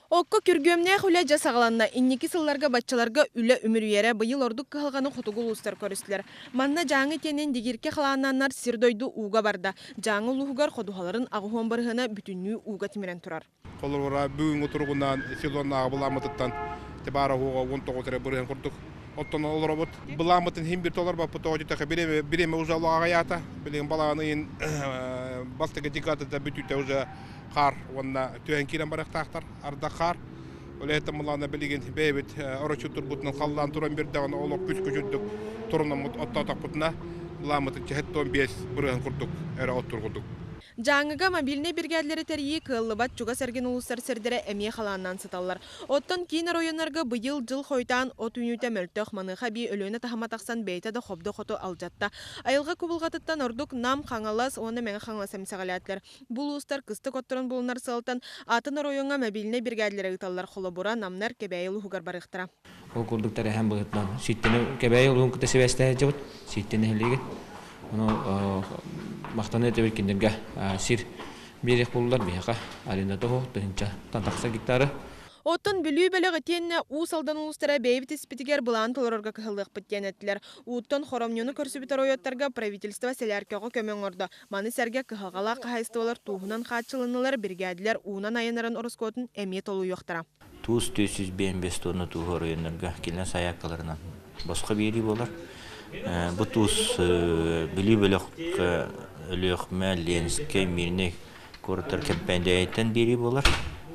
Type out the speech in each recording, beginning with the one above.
Окко күргүөмнээх үлэ дьэ саҕаланна. Инники сылларга баччаларга үлэ үмүрүйэрэ, быйыл ордук кыһалҕаны хотугу улуустар көрүстүлэр. Манна Дьааҥы тиэнин Дигиркэ халааннааннар сир-дойду ууга барда. Дьааҥы улууһугар ходуһаларын 80 бырыһыана бүтүннүү ууга тимирэн турар. Холобура, бүгүҥҥү туругунан сезоннааҕы былааммытыттан баара уоҕа 19 эрэ бырыһыан курдук оттон олоробут. Былааммытын иһин бир толорбоппут, тоҕо диэтэххэ бириэмэ уже аҕыйаата. Билигин балаҕан ыйын бастакы декадата бүтүүтэ уже хаар уонна түһэн киирэн барыахтаахтар, ардах хаар. Ол иһиттэн былаана билигин бэйэбит орочу турбутунан халлаан туран бирдэҕинэ олох күс күчүрдүк турунаммыт оттоотохпутуна былааммытын 75 бырыһыан курдук эрэ оттуур курдук. Дьааҥыга мобильнай биригээдэлэри тэрийии кыаллыбат, чугас эргин улуустар сирдэрэ эмиэ халааннаан сыталлар. Оттон киин оройуоннарга быйыл дьыл хойутаан от үүнүүтэ мөлтөх, маныаха эбии Өлүөнэ таһыма тахсан бэйэтэ да хобдох оту алдьатта. Айылҕа кубулҕатыттан ордук Нам, Хаҥалас уонна Мэҥэ Хаҥалас эмсэҕэлээтилэр. Бу улуустар кыстык отторун булунар сыалтан атын оройуоҥҥа мобильнай биригээдэлэри ыыталлар, холобура, Намнар Кэбээйи улууһугар барыахтара. Ол курдук тэрээһин быһыытынан Сииттэни Кэбээйи улууһун кытта сибээстэһэ Сииттэ нэһилиэгин. Ону махтана этибит кинилэргэ сир биэриэх буоллулар биһиэхэ арендата оһох тыһыынчаттан тахса гектары. Оттон Бүлүү бөлөх итиэннэ Уус Алдан улуустара бэйэбит испитигэр былаан толорорго кыһаллыахпыт диэн эттилэр. Ууттан хоромньуну көрсүбүт оройуоттарга правительство сэлээркэҕэ көмө оҥордо. Маны сэргэ кыһалҕалаах хаһаайыстыбалар тууһунан хааччылыннылар, биригээдэлэр уунан айаннарын ороскуотун эмиэ толуйуохтара. Туус 455 тонна тууһу оройуоннарга кинилэр сайаапкаларынан босхо биэрии буолар. Бу туус Бүлүү бөлөх Өлүөхүмэ, Ленскэй, Мирнэй куораттар Кэмпэндээйиттэн биэрии буолар.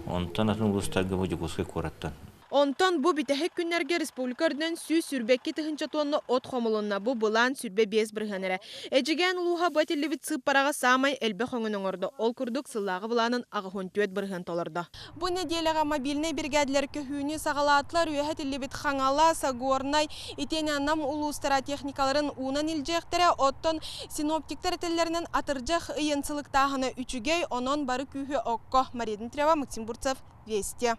Онтон атын улуустарга бу Дьокуускай куораттан. Онтон бу бүтэһик күннэргэ республика үрдүнэн 122 тыһыынча тонна от хомулунна. Бу былаан 25 бырыһыан эрэ. Эдьигээн улууһа бу этиллибит сыыппараҕа саамай элбэх өҥөнү оҥордо. Ол курдук сыллааҕы былаанын 84 бырыһыан толордо. Бу нэдиэлэҕэ мобильнай биригээдэлэр көһүүнү саҕалаатылар. Үөһэ этиллибит Хаҥалас, Горнай, итиэннэ Нам улуустара техникаларын уунан илдьиэхтэрэ. Оттон синоптиктар этэллэринэн атырдьах ыйын сылыктааһына үчүгэй, онон бары күүһү окко. Мария Дмитриева, Максим Бурцев, Вести.